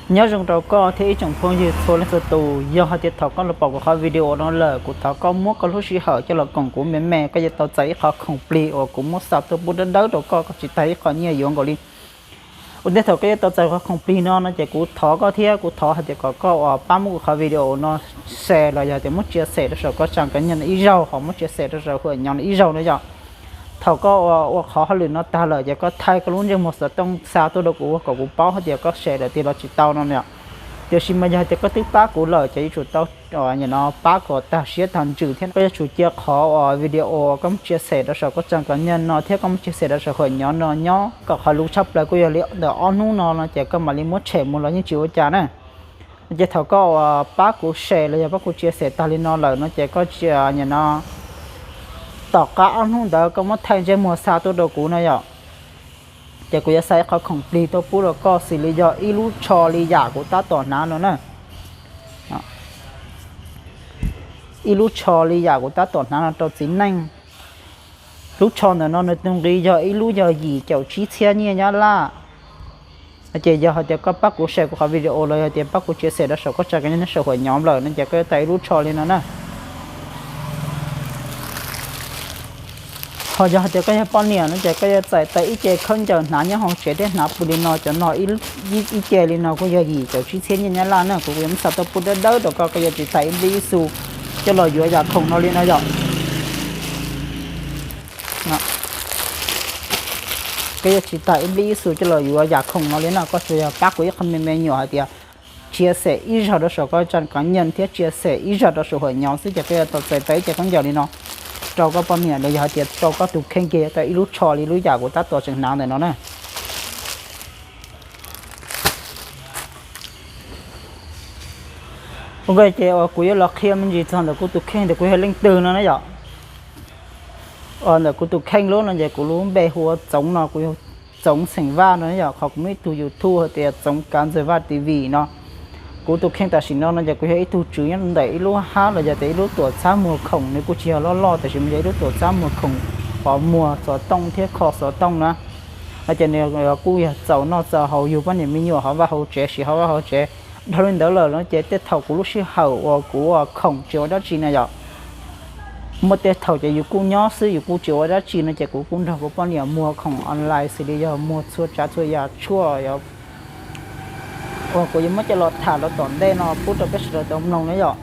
Nyob zoo rau koj thiab ib tsoom phooj ywg txhua leej txhua tus, yog hais tias thaum koj los pom kuv qhov video no lawm, kuv thov koj muab koj lub sij hawm coj los koom kuv me me, koj yuav tau txais ib qho khoom plig uas kuv muab xa tuaj pub dawb dawb rau koj, koj tsis tag ib qho nyiaj yuav nkaus li. Ua ntej thaum koj yuav tau txais qhov khoom plig no no ces kuv thov koj thiab kuv thov hais tias kom koj uas pab muab kuv qhov video no share los yog tias muab share xem rau saum koj tsa kav nyiaj no ib zaug, ho muab share xem rau saum huam nyob no ib zaug na yom. Thaum koj ua qhov hauj lwm no tag lawm ces koj thaij koj lub ntsej muag xov tooj xa tuaj rau kuv kom kuv paub hais tias koj share lawm tiag los tsis tau no yom. Tiam sis mas yog hais tias koj twb pab kuv lawm ces yuav tsum tau nim no pab kom tag siab tag ntsws thiab koj yuav tsum cia qhov uas video koj muab share xem rau saum koj tsa kav nyiaj no thiab koj muab share xem rau saum huam nyob no nyob kom qhov luv tshaj plaws kuj yog li ntawm ob hnub no no ces koj mam li muab tshem mus los yeej tsis ua cas na. Ces thaum koj uas pab kuv share los yog pab kuv share xem tag li no lawm no ces koj cia nim no tom qab ob hnub ntawd koj muab thaij ntsej muag xa tuaj rau kuv no yom. Ces kuv yuav xa ib qho khoom plig tuaj pub rau koj xws li yog ib lub tsho li yam kuv tab tom hnav no na. Ib lub tsho li yam kuv tab tom hnav no rau txiv neej. Lub tsho ntawm no nws tus nqi yog ib lub yog yim caum tsib txhiab nyiaj Nyab Laj. Ces yog hais tias koj pab kuv share kuv qhov video los yog tias pab kuv share xem rau saum koj tsa kav nyiaj saum huam nyob lawm no ces koj yuav tau ib lub tsho li no na. Ho yog hais tias koj yog poj niam no ces koj yuav txais tau ib ce khaub ncaws hnav nyob hauv tsev thiab hnav pw li no, cov no ib ce li no kuj yog yim caum tsib txhiab nyiaj Nyab Laj na. Kuv yuav muab xa tuaj pub dawb dawb rau koj, koj yuav tsis tag ib nplij ib xu coj los yuav yam khoom no li no yom. Koj yuav tsis tag ib nplij ib xu coj los yuav yam khoom no li no, koj tsuas yog pab kuv ib qho me me nyuam hais tias share xem ib zaug rau saum koj tsa kav nyiaj thiab share xem ib zaug rau saum huam nyob xwb ces koj yuav tau txais tau ib ce khaub ncaws li no rau koj poj niam los yog hais tias rau koj tus kheej kiag yuav tau ib lub tsho li lub yam kuv tab tom tseem hnav ntawm no na. Ok, ces uas kuv yuav los qhia me ntsis txog ntawm kuv tus kheej tias kuv yog leej twg no na yom. Ntawm kuv tus kheej lub no ces kuv lub npe hu ua Txoov no, kuv yog Txoov xeem Vaj no yom, qhov kuv muaj ib tug YouTube hais tias Txoov Kav Ntxawg Vaj T V no. Kuv tus kheej tam sim no no ces kuv yog ib tug tswv nyob ntawm ib lub hab los yog tias ib lub tuam txhab muag khoom, nws kuj tsis yog loj loj tab sis mas yog ib lub tuam txhab muag khoom, qhov muag xov tooj thiab kho xov tooj na. No ces nws kuj yog txaus noj txaus haus yug poj niam me nyuam hauv vaj hauv tsev, siv hauv vaj hauv tsev. Dhau li ntawd lawm no ces tej thaum kuv lub sij hawm uas kuv ua khoom tsis ua dab tsi na yom, muaj tej thaum ces yus kuj nyob xwb yus kuj tsis ua dab tsi no ces kuv kuj nrog kuv poj niam muag khoom online xws li yog muag txhua tsav txhua yam tshuaj uas kuv yuav muab coj los tham los tom ntej no pub rau peb sawv daws tau mloog na yom.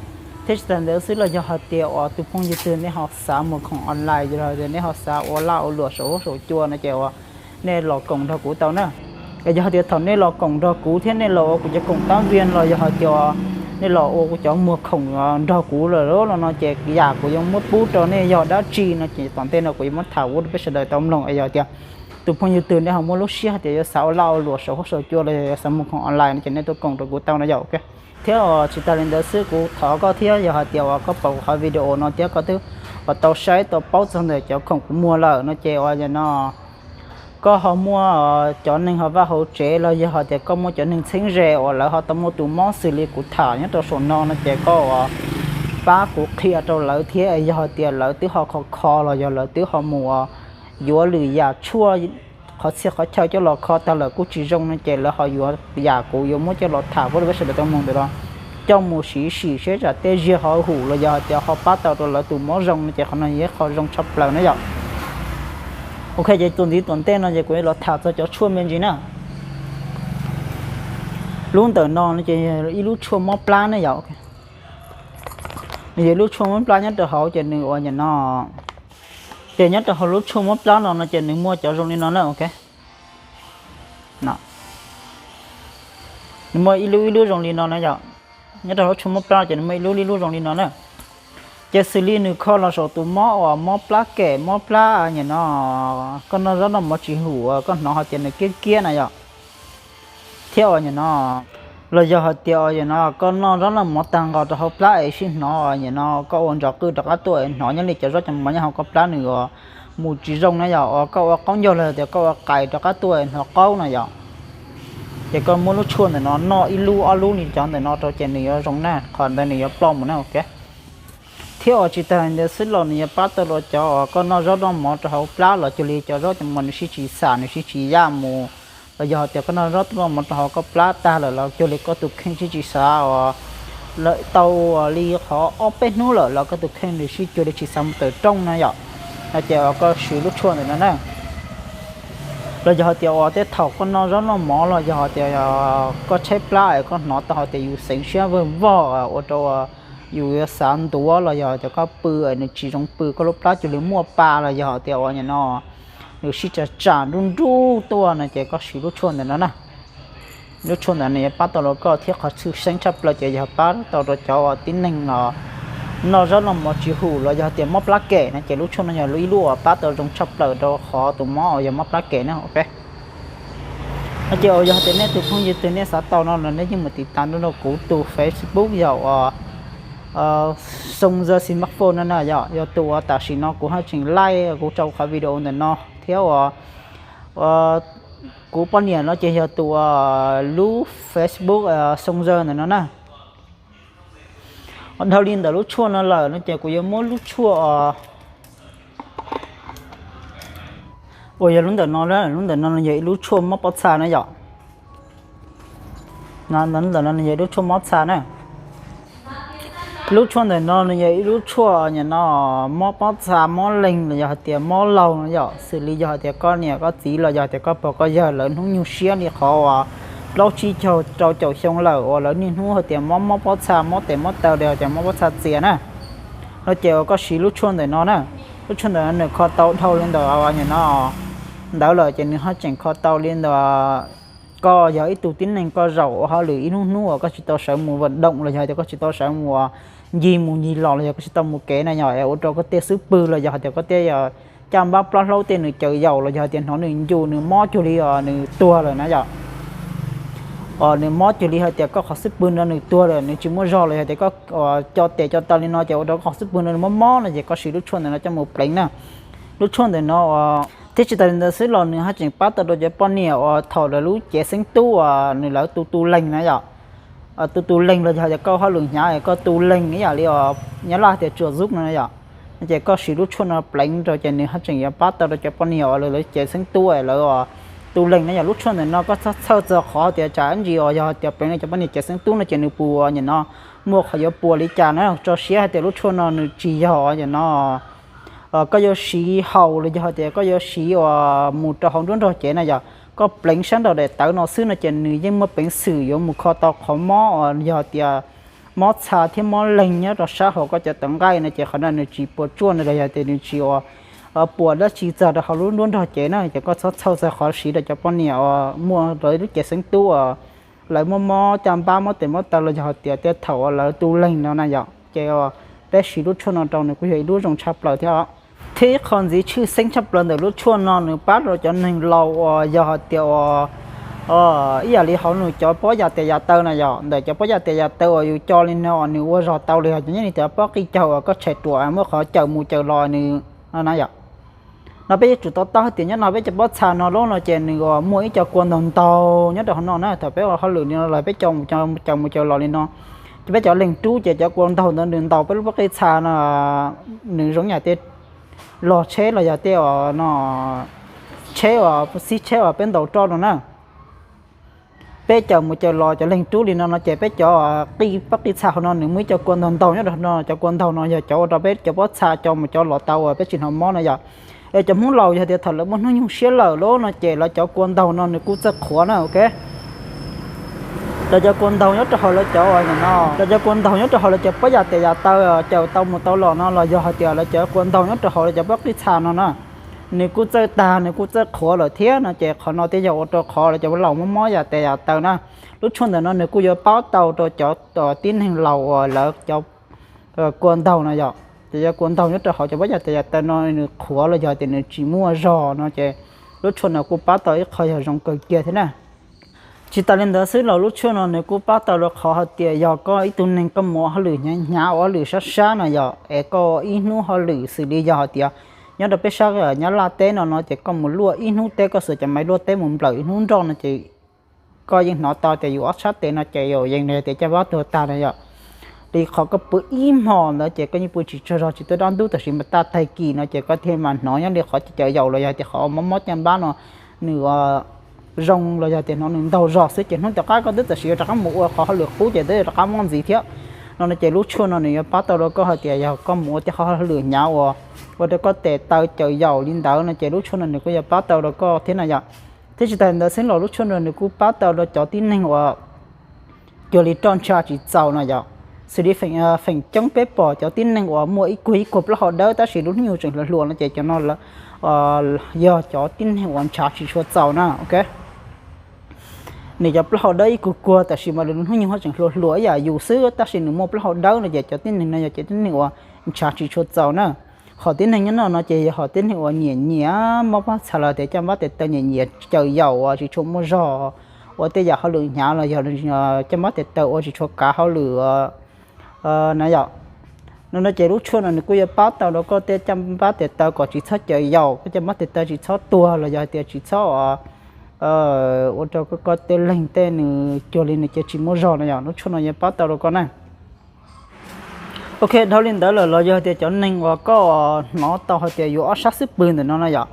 Thiab tsis tas ntawd xwb los yog hais tias uas tus phooj ywg twg nej ho xav muag khoom online los nej ho xav ua laj ua luam saum huab saum cua no ces uas nej los koom nrog kuv tau na. Es yog hais tias thaum nej los koom nrog kuv thiab nej los ua kuv cov koom tab vias los yog hais tias nej los ua kuv cov muag khoom nrog kuv lawm no no ces yam kuv yuav muab pub rau nej yog dab tsi no ces tom ntej no kuv yuav muab tham pub rau peb sawv daws tau mloog. Es yog tias tus phooj ywg twg nej ho muaj lub siab hais tias yuav xav ua laj ua luam saum huab saum cua los yog yuav xav muag khoom online no ces nej tuaj koom rau kuv tau no yom. Thiab tsis tas li ntawd xwb kuv thov koj thiab yog hais tias uas koj pom kuv qhov video no thiab koj twb uas tau saib tau paub txog ntawm cov khoom kuv muag lawm no ces uas yog no koj ho muaj cov neeg hauv vaj hauv tsev los yog hais tias koj muaj cov neeg txheeb ze uas lawv ho tau muaj tus mob xws li kuv tham nyob rau saum no no ces koj uas pab kuv qhia rau lawv thiab yog hais tias lawv twb ho kho kho los yog lawv twb ho mus yuav lwm yam tshuaj qhov txhia qhov chaw coj los kho tag lawm kuj tsis zoo no ces lawv ho yuav yam kuv yuav muab coj los tham pub rau peb sawv daws tau mloog ntawm no coj mus siv sim seb tsam tej ziag ho hum los yog hais tias ho pab tau rau lawv tus mob zoo no ces qhov no yog ib qho zoo tshaj plaws na yom. Ok, ces tus ntxiv tom ntej no ces kuv yuav los tham txog cov tshuaj me ntsis na. Lub ntawm no no ces yog ib lub tshuaj mob plab ne yom. Nws yog ib lub tshuaj mob plab nyob rau hauv ces nws uas nim no ces nyob rau hauv lub tshuaj mob plab no no ces nws muaj cov zoo li no na, ok. Nws muaj ib lub ib lub zoo li no na yom. Nyob rau lub tshuaj mob plab ces nws muaj ib lub ib lub zoo li no na. Ces xws li nws kho los saum tus mob uas mob plab kem mob plab nim no koj noj zaub noj mov tsis hum uas koj hnov hais tias nws kiab kiab na yom. Thiab uas nim no los yog hais tias uas nim no koj noj zaub noj mov tag nqos rau hauv plab es sib hnov uas nim no koj ua ntsos qwj rov qab tuaj es hnov nyob li cov zaub cov mov nyob hauv koj plab nws uas mus tsis zoo na yom, uas koj ua qaub ncaug los tias koj ua qais rov qab tuaj es hnov qaub na yom. Ces koj muab lub tshuaj ntawm no noj ib lub ob lub li cov ntawm no rau ces nws yuav zoo na, qhov ntawd nws yuav ploj mus na, ok. Thiab uas tsis tas li ntawd xwb los nws yuav pab tau rau cov uas koj noj zaub noj mov rau hauv plab los cuag li cov zaub cov mov nws sib tsis xam nws sib tsis yaj mus Los yog tias koj noj zaub noj mov rau hauv koj plab tag lawm los cuag li koj tus kheej sib tsis xav uas lawm tau li qhov ob peb hnub lawm los koj tus kheej nws sib cuag li tsis xav mus tawm rooj na yom, no ces uas koj siv lub tshuaj ntawm no na. Los yog hais tias uas tej thaum koj noj zaub noj mov los yog hais tias koj tshaib plab es koj hnov tau hais tias yus xeev siab vag vog ua rau uas yus yuav xav ntuav los yog tias koj pw es nws tsis zoo pw, koj lub plab cuag li muaj pa los yog hais tias uas nim no nws sib tsam tsam nruj nruj tuaj no ces koj siv lub tshuaj ntawm no na. Lub tshuaj ntawm no yuav pab tau rau koj thiab qhov tshwj xeeb tshaj plaws ces yog pab tau rau cov uas tib neeg uas noj zaub noj mov tsis hum los yog tias mob plab kem no ces lub tshuaj no yog ib lub uas pab tau zoo tshaj plaws rau qhov tus mob uas yog mob plab kem na, ok. No ces uas yog tias nej tus phooj ywg twg nej xav tau no los nej yeej mus tiv tas nrog rau kuv tus Facebook yog uas Xoo Zawg Smartphone no na yom, yog tus uas tam sim no kuv haj tseem laij kuv rau qhov video ntawm no thiab uas kuv poj niam no ces yog tus uas lub Facebook Xoo Zawg ntawm no na. Dhau li ntawm lub tshuaj no lawm no ces kuv yuav muab lub tshuaj uas yog lub ntawm no, lub ntawm no yog ib lub tshuaj mob pob txha na yom. Ntawm no yog ib lub tshuaj mob txha na. Lub tshuaj ntawm no nws yog ib lub tshuaj nim no mob pob txha mob leeg los yog hais tias mob laug no yom, xws li yog hais tias koj niam koj txiv los yog hais tias koj pog koj yawg lawv hnub nyuag siab li qhov uas plaub tsib caug rau caum xyoo lawm uas lawv niaj hnub hais tias mob mob pob txha mob tes mob taw los yog hais tias mob pob txha txias na, no ces uas koj siv lub tshuaj ntawm no na. Lub tshuaj ntawm no nws kho tau dhau li ntawm nim no ntawd lawm ces nws haj tseem kho tau li ntawm koj yog ib tug tib neeg koj zaum ua hauj lwm ib hnub hnub uas koj tsis tau sawv mus vas doom los yog hais tias koj tsis tau sawv mus ncig mus ncig los los yog koj tsis tau mus kev na yom, es ua rau koj tej xub pwg los yog hais tias koj tej caj npab plaub hlaub tej nws caws yaum los yog hais tias hnov nws ncus nws mob cuag li nws tuag lawm na yom. Nws mob cuag li hais tias koj qhov xub pwg no nws tuag lawm nws tsis muaj zog los yog tias koj co tes co taw li no ces ua rau koj qhov xub pwg no nws mob mob no ces koj siv lub tshuaj ntawm no coj mus pleev na. Lub tshuaj ntawm no thiab tsis tas li ntawd xwb los nws haj tseem pab tau rau cov poj niam uas thaum lawv lub cev xeeb tub uas nws lawv tu tu leeg na yom. Tu tu leeg los yog tias koj hauj lwm hnyav es koj tu leeg ib yam li uas Nyab Laj tias tsuam zub no yom, ces koj siv lub tshuaj no pleev rau ces nws haj tseem yuav pab tau rau cov poj niam uas lawv lub cev xeeb tub lawv tu leeg na yom. Lub tshuaj ntawm no koj txhob txhawj txog qhov tias tsam ib ntsis uas yog tias pleev rau cov poj niam cev xeeb tub no ces nws puas nim no muaj qhov yuav puas li cas na, tso siab hais tias lub tshuaj no nws tsis yog nim no koj yuav siv haus los yog hais tias koj yuav siv uas mus rau hauv nruab nrog cev na yom. Koj pleev sab nraum daim tawv no xwb no ces nws yeej muaj peev xwm yuav mus kho tau qhov mob uas yog tias mob txha thiab mob leeg nyob rau sab hauv koj cov tawv nqaij no ces qhov no nws tsis puas tsuaj no los yog tias nws tsis uas puas dab tsi txog rau hauv lub nruab nrog cev na ces koj txhob txhawj txog qhov siv rau cov poj niam uas muaj lawv lub cev xeeb tub uas lawv mob mob caj npab mob tes mob taw los yog hais tias tej thaum uas lawv tu leeg no na yom. Ces peb siv lub tshuaj no rau nws kuj yog ib lub zoo tshaj plaws thiab. Thiab ib qho ntxiv tshwj xeeb tshaj plaws ntawm lub tshuaj no nws pab rau cov neeg laus uas yog hais tias uas ib yam li hauv nws cov pob yas tes yas taw na yom, ntawm cov pob yas tes yas taw uas yus co li no uas nws ua zog tau li hais tias nyob li tias pob qij caug uas koj tshais ruam muaj qhov caws mus caws los nws no na yom. No peb yuav tsum to taub hais tias nyob no peb cov pob txha no lub no ces nws uas muaj ib co kua ntaug ntaug nyob rau hauv no na. Thaum peb ua hauj lwm li no los peb co caws mus caws los li no, ces peb cov leeg rub ces cov kua ntaug ntawd nws ntaus peb lub pob qij txha no, nws zoo yam tej log tsheb los yog tej no tsheb uas xib tsheb uas peb ntaus roj no na. Peb caws mus caws los cov leeg rub li no no ces peb cov qij pob qij txha hauv no nws muaj ib co kua ntaug ntaug nyob rau no, cov kua ntaug no yog cov ua rau peb cov pob txha co mus co los tau uas peb tsis hnov mob no yom. Es cov Hmoob laus yog tias thaum lawv muaj hnub nyoog siab lawm lub no ces lawv cov kua ntaug no nws kuj txawj qhuav na, ok. Lawv cov kua ntaug nyob rau hauv lawv cov uas no, lawv cov kua ntaug nyob rau hauv lawv cov pob yas tes yas taw caws tau mus tau los no los yog hais tias lawv cov kua ntaug nyob rau hauv lawv cov pob qij txha no na, nws kuj txawj tag nws kuj txawj qhuav lawm thiab no ces qhov no thiaj yog ua rau qhov lawv cov laus mob mob yas tes yas taw na. Lub tshuaj ntawm no nws kuj yuav pab tau rau cov tib neeg laus uas lawv cov kua ntaug no yom, ces cov kua ntaug nyob rau hauv cov pob yas tes yas taw no nws qhuav los yog tias nws tsis muaj zog no ces lub tshuaj no kuj pab tau ib qho yog zoo kawg kiag thiab na. Tsis tas li ntawd xwb los lub tshuaj no nws kuj pab tau rau qhov hais tias yog koj ib tug neeg koj mus ua hauj lwm hnyav hnyav ua hauj lwm sab sab no yom, es koj ib hnub hauj lwm xws li yog hais tias nyob rau peb sab Nyab Laj teb no no ces koj mus luaj ib hnub teb, koj xuas cov maiv luaj teb mus nplawm ib hnub nroj no ces koj yeej hnov tau tias yus ob tshab tes no ces yus yeej tias caj npab tuag tag no yom. Li qhov koj pw ib hmos ntawd ces koj yeej pw tsis tsaug zog tsis tuaj dab ntub, tab sis mas tag tag kis no ces koj thiaj mam hnov nyob li qhov caws yaum los yog tias qhov mob mob caj npab no nws zoo los yog tias hnov nws ntaug zog xwb ces hnub tom qab koj twb tam sim yuav rov qab mus ua qhov hauj lwm qub ces twb yuav rov qab mob ntxiv thiab no no ces lub tshuaj no nws yuav pab tau rau koj hais tias yog koj mus ua tej qhov hauj lwm hnyav uas ua rau koj tes taw caws yaum li ntawd no ces lub tshuaj no nws kuj yuav pab tau rau koj thiab no yom. Thiab tsis tas ntawd xwb los lub tshuaj no nws kuj pab tau rau cov tib neeg uas cuag li roj ntsha tsis txaus no yom. Xws li feem coob peb pom cov tib neeg uas muaj ib kuag ib kuag plaub hau dawb tab sis lub hnub nyoog tseem hluas hluas no ces cov no yog cov tib neeg uas ntshav tsis tshua txaus na, ok. Nws cov plaub hau dawb ib kuag kuag tab sis mas lub hnub nyoog tseem hluas hluas ib yam yus xwb tab sis nws muaj plaub hau dawb no ces cov tib neeg no yog cov tib neeg uas ntshav tsis tshua txaus na. Hom tib neeg nyob no no ces yog hom tib neeg uas nyiam nyiam mob pob txha los tias caj npab tes taw nyiam nyiam caws yaum uas tsis tshua muaj zog ua tej yam hauj lwm hnyav los yog caj npab tes taw ua tsis tshua kav hauj lwm na yom. No no ces lub tshuaj no nws kuj yuav pab tau rau koj tej caj npab tes taw kom tsis txhob caws yaum, koj caj npab tes taw tsis txhob tuag los yog hais tias tsis txhob ua rau koj tej leeg tej nws cuag li nws cia tsis muaj zog no yom, lub tshuaj no yuav pab tau rau koj na. Ok, dhau li ntawd lawm los yog tias cov neeg uas koj hnov tau hais tias yuav ob sab xub pwg ntawm no no yom,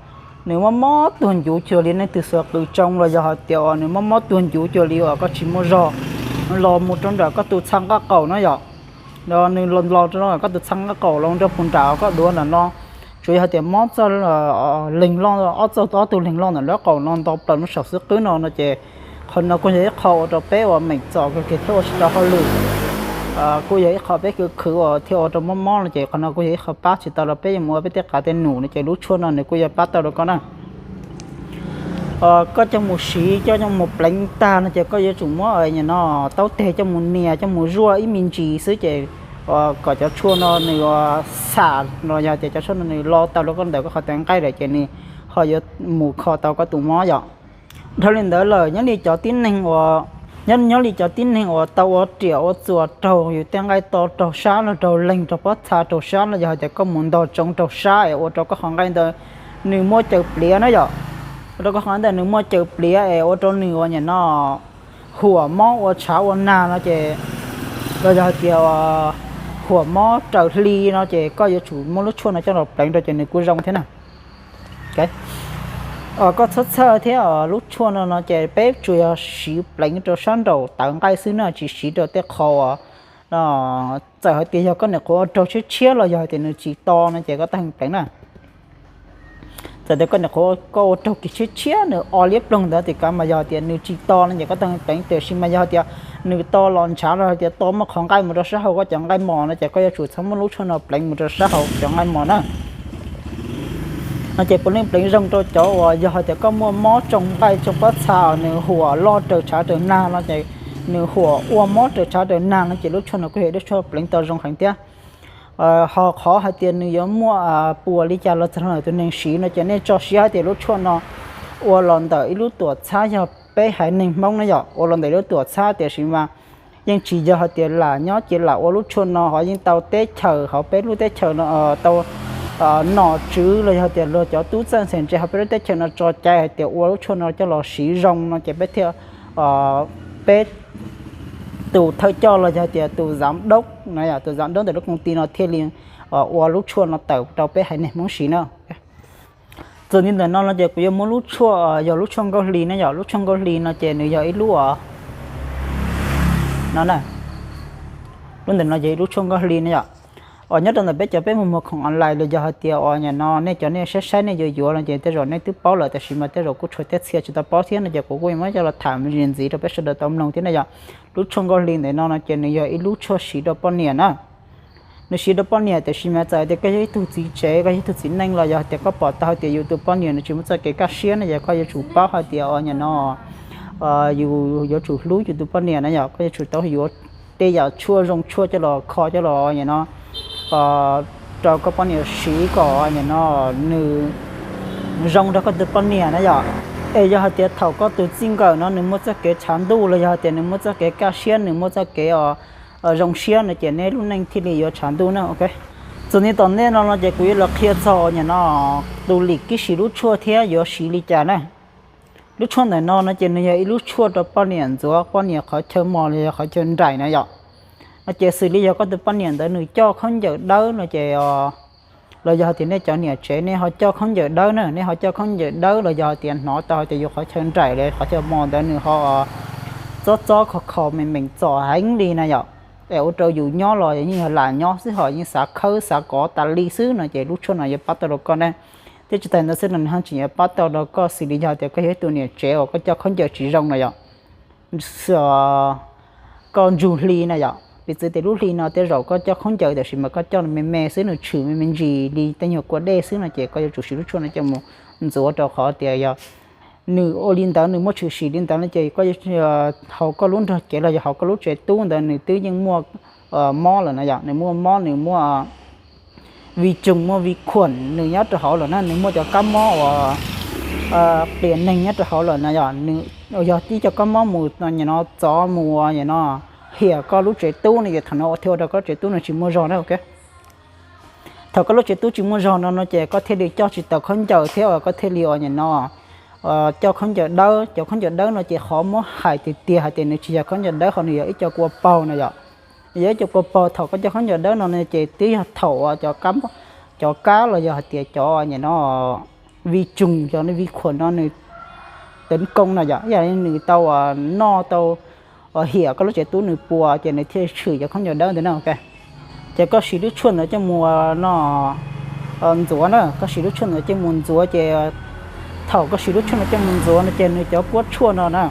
nws mob mob tuag ncuv cuag li nej tus xuas qws tsoo los yog hais tias uas nws mob mob tuag ncuv cuag li uas koj tsis muaj zog los mus rau nram koj tus txha nqaj qaum no yom. Nws los los rau koj tus txha nqaj qaum los rau puag nram koj duav ntawm no, tsuas yog hais tias mob txoj leeg loj, ob txoj ob tug leeg loj ntawm lub qaum no nto plaws lub saum xub qwb no no ces qhov no kuj yog ib qho ua rau peb uas meem txom kawg kiag thiab ua tsis tau hauj lwm, kuj yog ib qho peb khwv khwv uas thiaj ua rau mob mob no ces qhov no kuj yog ib qho pab tsis tau rau peb yuav mus ua peb tej qav tej num no ces lub tshuaj no nws kuj yuav pab tau rau koj na. Koj coj mus siv coj mus pleev tag no ces koj yuav tsum muab no taub teg coj mus nias coj mus zuaj ib me ntsis xwb ces kom cov tshuaj no nws xam los yog tias cov tshuaj no nws lo tau rau koj ntawm koj qhov taw nqaij lawm ces nws ho yuav mus kho tau koj tus mob yom. Dhau li ntawd lawm nyob li cov tib neeg uas, nyob li cov tib neeg uas tau ua riam ua txuas raug yus tej nqaij to raug sab los raug leeg raug pob txha raug sab los yog hais tias koj mus ntog tsoo raug sab es ua rau koj qhov nqaij ntawd nws muaj caws pliav na yom, ua rau koj qhov ntawd nws muaj caws pliav es ua rau nws ua niam no huam mob ua tshav ua nag no ces, los yog hais tias huam mob raws hli no ces koj yuav tsum muab lub tshuaj no coj los pleev rau ces nws kuj zoo thiab na. Koj txhob txhawj thiab, lub tshuaj no no ces peb tsuas yog siv pleev rau sab nraum tawv nqaij xwb na, tsis siv rau tej qho uas txawm hais tias yog koj niam qhuav ua raug tshiab tshiab los yog hais tias nws tsis to no ces koj tau heev pleev na. Txawm tias koj niam qhuav koj ua raug kiag tshiab tshiab nws o liab ploog ntawd tias kav mas yog tias nws tsis to no ces koj tau heev pleev, tiam sis mas yog tias nws to los ntshav los hais tias to muaj qhov nqaij mus rau sab hauv koj cov nqaij mos no ces koj yuav tsum txhob muab lub tshuaj no pleev mus rau sab hauv cov nqaij mos na. No ces puav leej pleev zoo rau cov uas yog hais tias koj muaj mob tsoo nqaij tsoo pob txha, nws huam loj raws tshav raws nag no ces, nws huam ua mob raws tshav raws nag no ces lub tshuaj no kuj yog lub tshuaj pleev tau zoo heev thiab. Ho qhov hais tias nws yuav muaj puas li cas los txog tus neeg siv no ces nej tso siab hais tias lub tshuaj no ua los ntawm ib lub tuam txhab yog peb haiv neeg Hmoob na yom, ua los ntawm ib lub tuam txhab tiam sis mas yeej tsis yog hais tias lam nyob ces lam ua lub tshuaj no, ho yeej tau teb chaws hauv peb lub teb chaws no tau nom tswv los yog tias luag cov tub txawj ntxhais ntse hauv peb lub teb chaws no tso cai hais tias ua lub tshuaj no coj los siv zoo no ces peb thiaj, peb tus thawj coj los yog tias tus zav daub no, tus zav daub ntawm lub koom ti no thiaj li ua lub tshuaj no tawm rau peb haiv neeg Hmoob siv na. Txuas ntxiv ntawm no no ces kuv yuav muab lub tshuaj, yog lub tshuaj nkauj hli na yom, lub tshuaj nkauj hli no ces nws yog ib lub no, lub ntawm no yog ib lub tshuaj nkauj hli na yom. Uas nyob rau ntawm peb cov peb mus muag khoom online los yog hais tias uas nim no nej cov nej saib saib nej yuav yuav no ces tej zaum nej twb paub lawm, tiam sis mas tej zaum kuj tshuav tej txhia tsis tau paub thiab no ces kuv kuj yuav muab coj los tham me ntsis ntxiv rau peb sawv daws tau mloog thiab na yom. Lub tshuaj nkauj hli ntawm no no ces nws yog ib lub tshuaj siv rau poj niam na. Nws siv rau poj niam tiam sis mas txawm hais tias koj yog ib tug txiv tsev, koj yog ib tug txiv neej los yog hais tias koj pom tau hais tias yus tus poj niam nws tsis muaj txoj kev kaj siab no ces koj yuav tsum paub hais tias uas nim no yus yuav tsum hlub yus tus poj niam na yom, koj yuav tsum tau yuav tej yam tshuaj zoo tshuaj coj los kho coj los nim no rau koj poj niam siv kom nim no nws zoo rau koj tus poj niam na yom. Es yog hais tias thaum koj tus txij nkawm no nws muaj txoj kev tshav ntuj los yog hais tias nws muaj txoj kev kaj siab, nws muaj txoj kev zoo siab no ces neb lub neej thiaj li yuav tshav ntuj na, ok. Txuas ntxiv tom ntej no no ces kuv yuav los qhia txog nim no tus lim kib siv lub tshuaj thiab yuav siv li cas na. Lub tshuaj ntawm no no ces nws yog ib lub tshuaj rau poj niam ntxuav poj niam qhov chaw mos los yog qhov chaw nraim na yom. No ces xws li yog koj tus poj niam ntawd nws coj khaub ncaws dawb no ces los yog hais tias nej cov niam tsev nej ho coj khaub ncaws dawb na, nej ho coj khaub ncaws dawb los yog hais tias hnov tau hais tias yus qhov chaw nraim los qhov chaw mos ntawd nws ho txob txob kho kho meem meem txom heev li na yom, es ua rau yus nyob los yeej yog lam nyob xwb ho yeej xav khawb xav kov tas li xwb no ces lub tshuaj no yuav pab tau rau koj na. Thiab tsis tas ntawd xwb no nws ho tseem yuav pab tau rau koj xws li yog tias koj yog ib tug niam tsev uas koj coj khaub ncaws tsis zoo no yom, koj ntsug hli na yom, piv txwv tias lub hli no tej zaum koj coj khaub ncaws tab sis mas koj coj me me xwb nws tshwm me me ntsis li tej nyuag kua dej xwb no ces koj yuav tsum siv lub tshuaj no coj mus ntxuav rau qhov tias yog nws ua li ntawd nws muaj tshwm sim li ntawd no ces koj haus koj lub nrog cev los yog haus koj lub tsev tub ntawd nws twb yeej muaj mob lawm na yom, nws muaj mob nws muaj vi tsum muaj vi khuam nws nyob rau hauv lawm na, nws muaj cov kab mob uas plias neeg nyob rau hauv lawm na yom, nws yog ib co kab mob mus nim no txov mus nim no hiam koj lub tsev tub no ces thaum no thiaj ua rau koj tsev tub no tsis muaj zog na. Thaum koj lub tsev tub tsis muaj zog no no ces koj thiaj li coj tsis tau khaub ncaws thiab uas koj thiaj li uas nim no coj khaub ncaws dawb, cov khaub ncaws dawb no ces qhov muab hais tiag tiag hais tias nws tsis yog khaub ncaws dawb ho nws yog ib co kua paug na yom. Yog ib co kua paug thaum koj coj khaub ncaws dawb no no ces twb yog thaum uas cov kab los yog hais tias cov nim no vi tsum cov vi khuam no nws tấn công no yom, yam li nws tau noj tau hiam koj lub tsev tub nws puas ces nws thiaj tshwm cov khaub ncaws dawb ntawd na. Ces koj siv lub tshuaj ntawd coj mus no ntxuav na, koj siv lub tshuaj ntawd coj mus ntxuav ces thaum koj siv lub tshuaj no coj mus ntxuav no ces nws cov kuab tshuaj no na,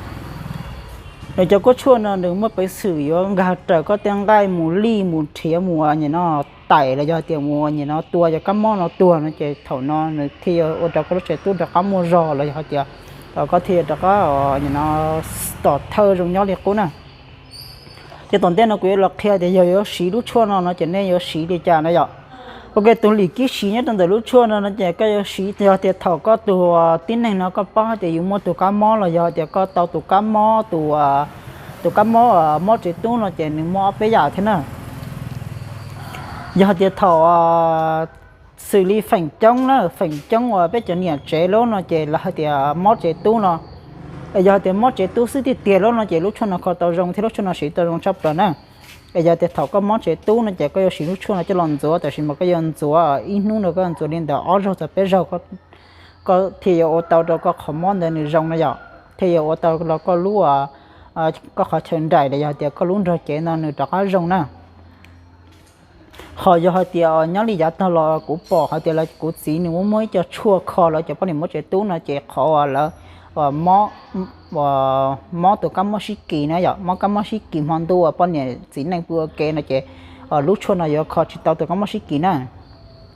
nws cov kuab tshuaj no nws muaj peev xwm yuav nkag raws koj tej nqaij mus lij mus nrhiav mus nim no taim los yog tias mus nim no tua cov kab mob no tuag no ces thaum no nws thiaj yuav ua rau koj lub tsev tub rov qab muaj zog los yog hais tias koj thiaj yuav rov qab nim no tom thawj zoo nyob li qub na. Ces tom ntej no kuv yuav los qhia tias yog yuav siv lub tshuaj no no ces nej yuav siv li cas na yom. Ok, tus lim kib siv nyob rau ntawm lub tshuaj no no ces koj yuav siv yog tias thaum koj tus tib neeg no koj paub hais tias yus muaj tus kab mob los yog tias koj tau tus kab mob tus tus kab mob mob tsev tub no ces nws muaj ob peb yam thiab na. Yog tias thaum xws li feem coob na, feem coob uas peb cov niam tsev lub no ces lawv hais tias mob tsev tub no, yog tias mob tsev tub xwb tiag tiag lub no ces lub tshuaj no kho tau zoo thiab lub tshuaj no siv tau zoo tshaj plaws na. Es yog tias thaum koj mob tsev tub no ces koj yuav siv lub tshuaj no coj los ntxuav, tab sis mas koj yuav ntxuav ib hnub no koj ntxuav li ntawm ob zaug txog peb zaug, koj thiaj yuav ua tau rau koj qhov mob ntawd nws zoo na yom, thiaj yuav ua tau los koj lub koj qhov chaw nraim los yog tias koj lub nrog cev no nws rov qab zoo na. Ho yog hais tias nyob li yav tag los kuv pom hais tias lawv kuv txiv nws muab muab ib co tshuaj kho lawv cov poj niam mob tsev tub no ces qhov uas lawv mob tus kab mob sib kis na yom, mob kab mob sib kis hmo ntuj uas poj niam txiv neej pw ua ke no ces lub tshuaj no yuav kho tsis tau tus kab mob sib kis na.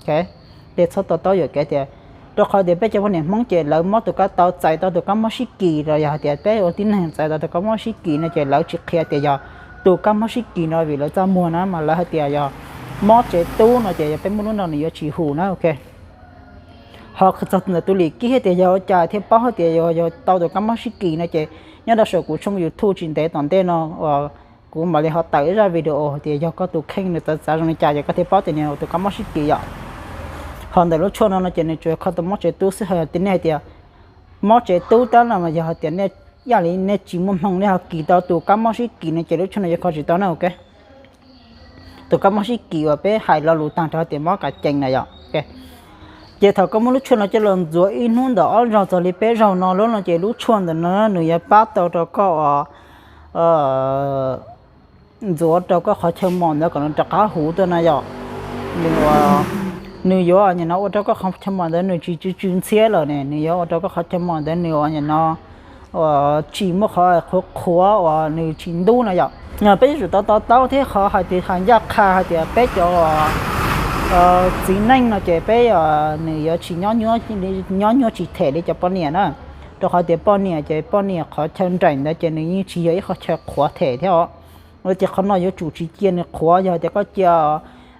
Ces txhob to taub yuam kev tias, rau qhov tias peb cov poj niam Hmoob ces lawv mob tus kab tau txais tau tus kab mob sib kis los yog hais tias peb ua tib neeg txais tau tus kab mob sib kis no ces lawv tsis qhia tias yog tus kab mob sib kis no vim lawv txaj muag na mas lawv hais tias yog mob tsev tub no ces yog peb muaj lub no nws yuav tsis hum na. Ok, ho txog ntawm tus lim kib hais tias yog ua cas thiaj paub hais tias yog tau tus kab mob sib kis no ces nyob rau saum kuv tshooj YouTube tsis ntev tom ntej no kuv mam li ho tawm ib zaj video hais tias yog koj tus kheej nws txawv txav zoo li cas ces koj thiaj paub tias nws tus kab mob sib kis yom. Ho ntawm lub tshuaj no no ces nws tsuas kho tau mob tsev tub xwb, ho yog tias nej hais tias mob tsev tub tab no mas yog hais tias nej ib yam li nej tsis muaj hmoo nej ho kis tau tus kab mob sib kis no ces lub tshuaj no yuav kho tsis tau na. Ok, tus kab mob sib kis uas peb hais lo lus tag nrho tias mob kav cees na yom. Ces thaum koj muab lub tshuaj no coj los ntxuav ib hnub ntawm ob zaug txog li peb zaug no lub no ces lub tshuaj ntawm no nws yuav pab tau rau koj ntxuav rau koj qhov chaw mos ntawd kom nws rov qab huv tuaj na yom. Nws yuav nim no ua rau koj qhov chaw mos ntawd nws tsis tsw tsw ntxhiab lawm ne, nws yuav ua rau koj qhov chaw mos ntawd nws nim no tsis muaj qhov qhuav qhuav uas nws tsis ntub na yom. Peb yuav tsum to to taub thiab qhov hais tias hais ncaj qha hais tias peb cov txiv neej no ces peb nws yuav tsis nyob nyuaj tsis them li cov poj niam na, rau qhov tias poj niam ces poj niam qhov chaw nraim ntawd ces nws yeej tsis yog ib qhov chaw qhuav them thiab os. Ces qhov no yuav tsum tsis cia nws qhuav, yog tias koj cia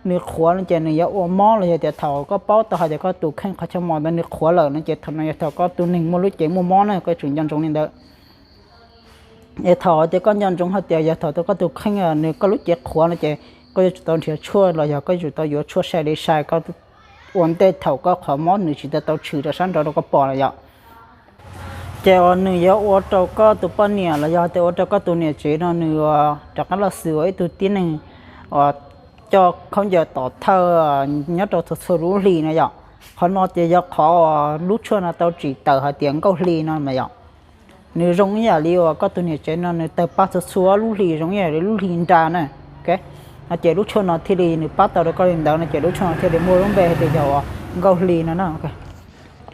nws qhuav no ces nws yuav ua mob los yog tias thaum koj paub tau hais tias koj tus kheej qhov chaw mos ntawd nws qhuav lawm no ces thaum no yog thaum koj tus neeg muaj lub cev muaj mob na, koj yuav tsum nco ntsoov li ntawd. Es thaum tias koj nco ntsoov hais tias yog thaum koj tus kheej nws koj lub cev qhuav no ces koj yuav tsum tau nrhiav tshuaj los yog koj yuav tsum tau yuav tshuaj sai li sai koj ua ntej thaum koj qhov mob nws tsis tau tshwm rau sab nraud rau koj pom na yom. Ces uas nws yuav ua rau koj tus poj niam los yog tias ua rau koj tus niam tsev no nws rov qab los xws ua ib tug tib neeg uas coj khaub ncaws tom thawj nyob rau txhua txhua lub hli no yom. Qhov no ces yog qhov lub tshuaj no tau tsim tawm hais tias nkauj hli no mas yom. Nws zoo ib yam li uas koj tus niam tsev no nws tawg paj txhua txhua lub hli zoo ib yam li lub hli nra na. No ces lub tshuaj no thiaj li nws pab tau rau koj li ntawd no ces lub tshuaj no thiaj li muaj lub npe hais tias yog uas nkauj hli no na.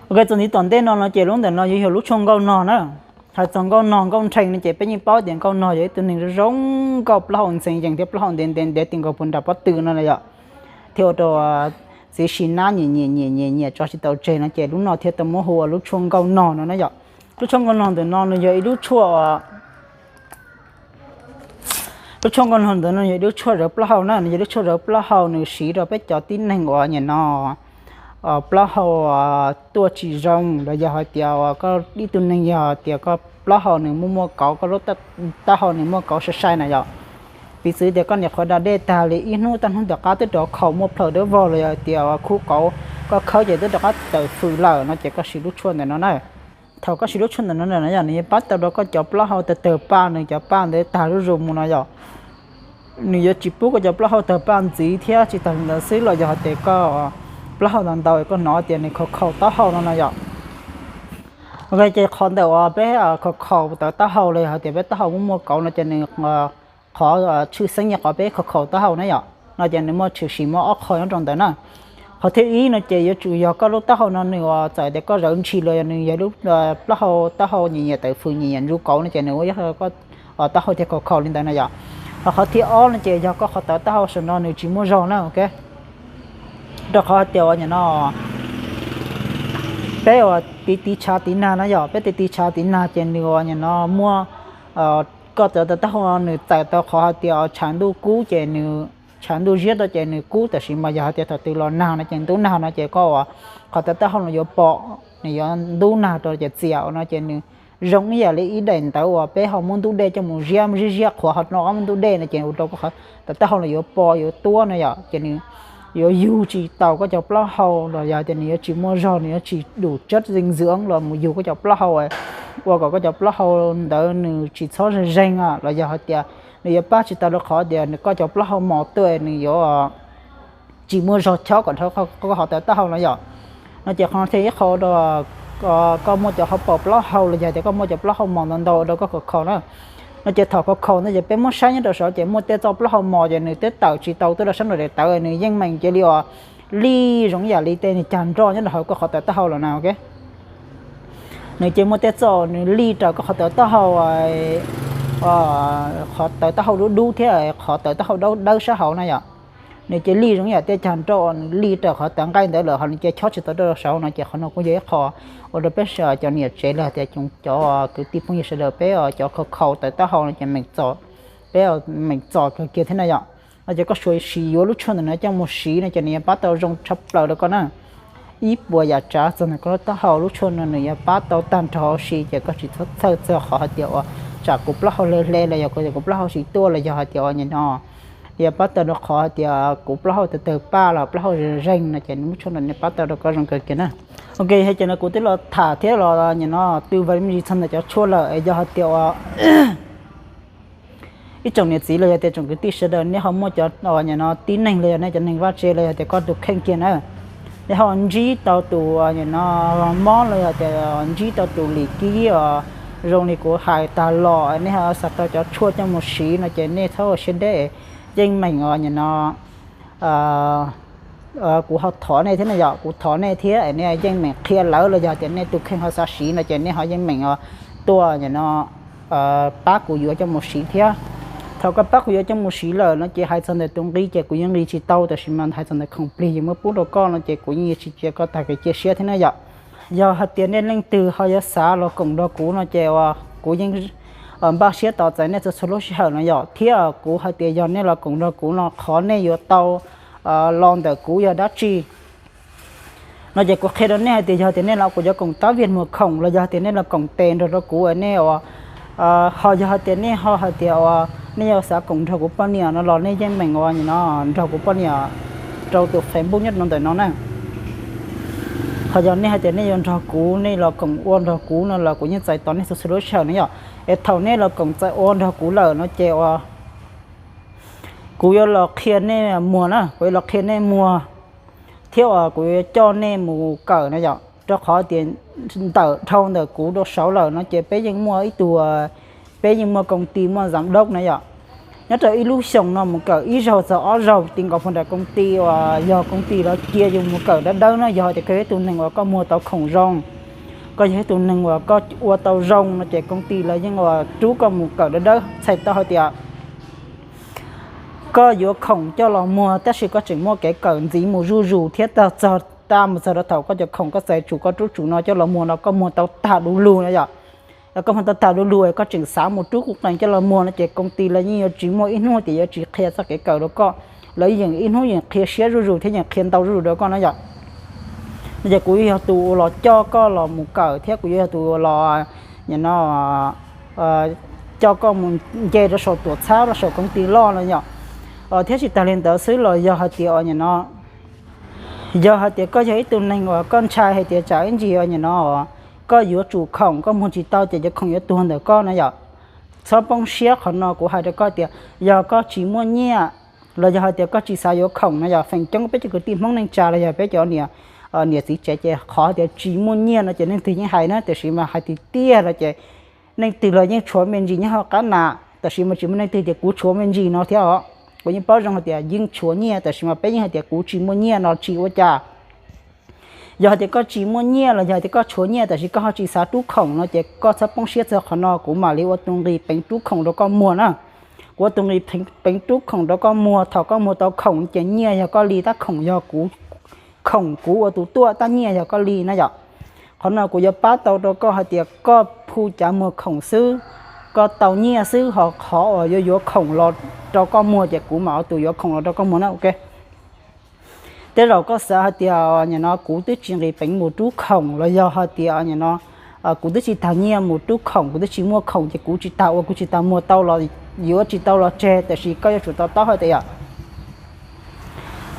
Ok, txuas ntxiv tom ntej no no ces lub ntawm no yuav yog lub tshuaj nkauj nog na. Hais txog nkauj nog nkauj nrhees no ces peb yeej paub tias nkauj nog yog ib tug neeg zoo nkauj plaub hau ntxeev yees thiab plaub hau ntev ntev ntev ti nkaus puag nram pob tw no na yom. Thiaj ua rau txiv si nab nyiam nyiam nyiam nyiam nyiam tso tsis tau tseg no ces lub no thiaj tau muab hu ua lub tshuaj nkauj nog no na yom. Lub tshuaj nkauj nog ntawm no nws yog ib lub tshuaj lub tshuaj nkauj nog ntawd no yog ib lub tshuaj zawv plaub hau na, nws yog lub tshuaj zawv plaub hau nws siv rau peb cov tib neeg uas nyam no plaub hau tuaj tsis zoo los yog hais tias uas koj ib tug neeg yog tias koj plaub hau nws muaj muaj kauv, koj lub taub hau nws muaj kauv sai sai na yom. Piv txwv tias koj niam qhuav da dej tag li ib hnub, tag hnub tom qab twb rov khaus muaj plhaws dawb vog los yog tias uas khub kauv koj khawb ces twb rov qab tawm fws lawm no ces koj siv lub tshuaj ntawm no na. Thaum koj siv lub tshuaj ntawm no na yom, nws yuav pab tau rau koj cov plaub hau tawg tawg paj, nws cov paj ntawd tag zuj zus mus no yom. Nws yuav tsis pub koj cov plaub hau tawg paj ntxiv thiab tsis tas li ntawd xwb los yog hais tias koj plaub hau ntau ntau koj hnov tias nws khaus khaus taub hau no no yom. Ok, ces qhov ntawm uas peb khaus khaus tawv taub hau los yog hais tias peb taub hau muaj muaj kauv no ces nws qhov tshwj xeeb yog qhov peb khaus khaus taub hau na yom, no ces nws muaj tshwm sim muaj ob qho nyob rau ntawd na. Qhov thib ib no ces yuav tsum yog koj lub taub hau no nws uas txawm tias koj zawv ntshis los yog nws yog lub plaub hau taub hau nyiam nyiam tawm fws nyiam nyiam ntsuv kauv no ces nws ua taub hau thiaj khaus khaus li ntawd na yom. Ho qhov thib ob no ces yog koj qhov tawv taub hau saum no nws tsis muaj zog na, ok. Rau qhov hais tias uas nyam no peb uas tiv tiv tshav tiv nag na yom, peb tiv tiv tshav tiv nag ces nws uas nyam no muaj koj tawv taub hau nws txawm tau qhov hais tias tshav ntuj kub ces nws tshav ntuj ziab tau ces nws kub, tab sis mas yog hais tias thaum twg los nag no ces ntub nag no ces koj uas qhov tawv taub hau no yuav pom, nws yuav ntub nag rau ces txias no ces nws zoo ib yam li ib daim ntawv uas peb ho muab ntub dej coj mus ziab, ziab ziab qhuav ho rov muab ntub dej no ces ua rau koj qhov tawv taub hau no yuav po yuav tuab no yom, ces nws yuav yug tsis tau koj cov plaub hau los yog tias nws yuav tsis muaj zog, nws yuav tsis dum chất dinh dưỡng los mus yug koj cov plaub hau, ua kom koj cov plaub hau ntawd nws tsis txhob zeeg zeeg los yog hais tias nws yuav pab tsis tau rau qhov tias nws koj cov plaub hau mos tuaj nws yuav tsis muaj zog chob kom dhau koj qhov tawv taub hau no yom. No ces qhov no thiaj ib qho rau koj muaj cov hauv paus plaub hau los yog tias koj muaj cov plaub hau mos ntau ntau rau koj khaus khaus na. No ces thaum khaus khaus ntawd ces peb muab saib nyob rau saud ces muaj tej txoj plaub hau mos ces nws twb tawm tsis tau tuaj rau sab nraum daim tawv, nws yeej meem cia li uas lij zoo ib yam li tej niag cag nroj nyob rau hauv koj qhov tawv taub hau los na, ok. Nws ces muaj tej txoj nws lij raws koj qhov tawv taub hau, qhov tawv taub hau dub dub thiab qhov tawv taub hau dawb dawb sab hauv na yom. Nws ces lij zoo ib yam tej cag nroj, nws lij raws qhov tawv nqaij ntawd lawm ho nws cia chob tsis tau rau saud no ces qhov no kuj yog ib qho ua rau peb cov niam tsev los tias cov kwv tij phooj ywg sawv daws peb cov khaus khaus tawv taub hau no ces meem txom, peb meem txom kawg kiag thiab na yom. No ces koj suav siv yuav lub tshuaj ntawm no coj mus siv no ces nws yuav pab tau zoo tshaj plaws rau koj na. Ib puas yam tsav txog ntawm koj lub taub hau, lub tshuaj no nws yuav pab tau tag nrho huv si ces koj tsis txhob txhawj txog qhov hais tias uas tsam kuv plaub hau hle hle los yog kuv plaub hau tsis tuaj los yog hais tias uas nyam no yuav pab tau rau qhov hais tias kuv plaub hau tawg tawg paj los plaub hau zeeg zeeg no ces lub tshuaj no nws pab tau rau koj zoo kawg kiag na. Ok, hais tias no kuv twb los tham thiab los nyam no twb vas me ntsis txog ntawm cov tshuaj lawm es yog hais tias uas ib tsoom niam txiv los yog tias tsoom kwv tij sawv daws nej ho muaj cov nyam no tib neeg los yog nej cov neeg vaj tse los yog tias koj tus kheej kiag na, nej ho ntsib tau tus nyam no mob los yog tias ntsib tau tus lim kib os, zoo li kuv hais tag los nej ho xav tau cov tshuaj coj mus siv no ces nej txhob ua siab deb, yeej meem os nyam no kuv ho thov nej thiab na yom, kuv thov nej thiab nej yeej meem qhia lawv los yog tias nej tus kheej ho xav siv no ces nej ho yeej meem tuaj nyam no pab kuv yuav coj mus siv thiab. Thaum koj pab kuv yuav coj mus siv lawm no ces hais txog ntawm tus nqi ces kuv yeej nqis tsis tau, tab sis mas hais txog ntawm khoom plig yuav muab pub rau koj no ces kuv yeej yuav tsis cia koj tag kev cia siab thiab na yom. Yog hais tias nej leej twg ho yuav xav los koom nrog kuv no ces kuv yeej npaj siab tos txais nej txhua txhua lub sij hawm no yom, thiab kuv hais tias yog nej los koom nrog kuv no qhov nej yuav tau los ntawm kuv yog dab tsi no ces kuv qhia rau nej hais tias yog tias nej los kuv cov koom tab vias muag khoom los yog tias nej los koom tes nrog rau kuv nej ho yog hais tias nej ho hais tias uas nej yuav xav koom nrog kuv poj niam no los nej yeej meem uas nyam no nrog kuv poj niam rau tus Facebook nyob rau ntawm no na. Ho yog nej hais tias nej yuav nrog kuv, nej los koom ua nrog kuv no los kuv yeej txais tos nej txhua txhua lub sij hawm na yom. Es thaum nej los koom txais ua nrog kuv lawm no ces uas Kuv yuav los qhia nej muag na, kuv yuav los qhia nej muag thiab uas kuv yuav coj nej mus kawm na yom, rau qhov tias ntawm dhau ntawm kuv rau saud lawm no ces peb yeej muaj ib tug, peb yeej muaj koob tis muaj zam dab na yom. Nyob rau ib lub xyoos no mus kawm ib zaug txog ob zaug ti nkaus pag nram koob tis uas yog koob tis lawv cia yus mus kawm dawb dawb na, yog tias koj yog ib tug neeg uas koj muag tau khoom zoo, koj yog ib tug neeg uas koj ua tau zoo no ces koob tis lawv yeej uas rub koj mus kawm dawb dawb txhais tau hais tias koj yuav khoom coj los muag tab sis koj tseem muaj kev kawm ntxiv mus zuj zus thiab tag txog, tag mus txog rau thaum koj cov khoom koj txais tsum koj rub tsum no coj los muag no koj muag tau tag du lug na yom. Koj muag tau tag du lug koj tseem xav mus rub kuv qees coj los muag no ces koob tis lawv yeej yuav tsis muaj ib hnub tias yuav tsis qhia txoj kev kawm rau koj, lawv yeej ib hnub yeej qhia siab zuj zus thiab yeej qhia ntau zuj zus rau koj na yom. No ces kuv yuav yog tus uas los coj koj los mus kawm thiab kuv yuav yog tus uas los, no, coj koj mus nce rau saum tuam txhab rau saum koob tis loj no yom. Thiab tsis tas li ntawd xwb los yog hais tias no, yog hais tias koj yog ib tug neeg uas koj ntshai hais tias tsam ib ntsis no koj yuav tsum khoom koj muag tsis tau ces cov khoom yuav tuag ntawm koj na yom. Txhob poob siab qhov no, kuv hais rau koj tias yog koj tsis muaj nyiaj los yog hais tias koj tsis xav yuav khoom no yom, feem coob peb cov kwv tij Hmoob neej tsa los yog peb cov niam txiv tsev ces qhov tias tsis muaj nyiaj no ces leej twg yeej hais na, tiam sis mas hais tiag tiag no ces leej twg los yeej tshuav me ntsis nyob hauv qab na, tab sis mas tsis muaj leej twg tias kuv tshuav me ntsis no thiab os. Kuv yeej paub zoo hais tias yeej tshuav nyiaj tab sis mas peb yeej hais tias kuv tsis muaj nyiaj no tsis ua cas. Yog hais tias koj tsis muaj nyiaj los yog hais tias koj tshuav nyiaj tab sis koj ho tsis xav rub khoom no ces koj txhob poob siab txog qhov no, kuv mam li ua tus nqi peev rub khoom rau koj muag na. Kuv ua tus nqi peev rub khoom rau koj muag, thaum koj muag tau khoom ces nyiaj yog koj li tab khoom yog kuv, khoom kuv ua tus tuaj tab nyiaj yog koj li na yom. Qhov no kuv yuav pab tau rau koj hais tias koj phu cav muag khoom xwb, koj tau nyiaj xwb, ho qhov uas yuav yuav khoom los rau koj muag ces kuv mam ua tus yuav khoom los rau koj muag na, ok. Tej zaum koj xav hais tias nim no kuv twb tsis nqis peev mus rub khoom los yog hais tias nim no kuv twb tsis tag nyiaj mus rub khoom, kuv twb tsis muaj khoom ces kuv tsis tas ua, kuv tsis tas muag tau los yuav tsis tau los tseg, tab sis koj yuav tsum to taub hais tias yom,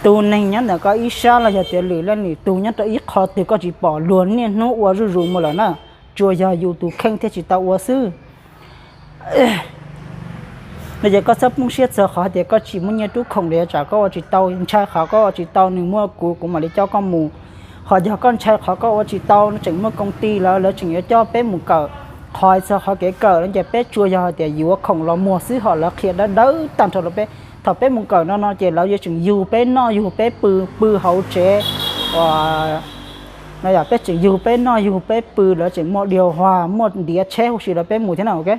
tus neeg nyob ntawm koj ib sab los yog tias lwm leej lwm tus nyob rau ib qho twg koj tsis pom luag niaj hnub ua zuj zus mus lawm na, tsuas yog yus tus kheej thiaj tsis tau ua xwb. No ces koj txhob poob siab txog qhov hais tias koj tsis muaj nyiaj rub khoom los yog tsam koj ua tsis tau, ntshai qhov koj ua tsis tau nws muaj kuv, kuv mam li coj koj mus. Ho yog koj ntshai qhov koj ua tsis tau, tseem muaj koob tis lawv, lawv tseem yuav coj peb mus kawm. Qhov hais txog qhov kev kawm no ces peb tsuas yog hais tias yuav khoom los muag xwb, ho lawv qhia dawb dawb tag nrho rau peb. Thaum peb mus kawm no no ces lawv yuav tseem yug peb noj yug peb pw, pw hauv tsev, no yog peb tseem yug peb noj yug peb pw, lawv tseem muaj điều hòa, muaj ntiav tsheb huv si rau peb mus thiab na, ok.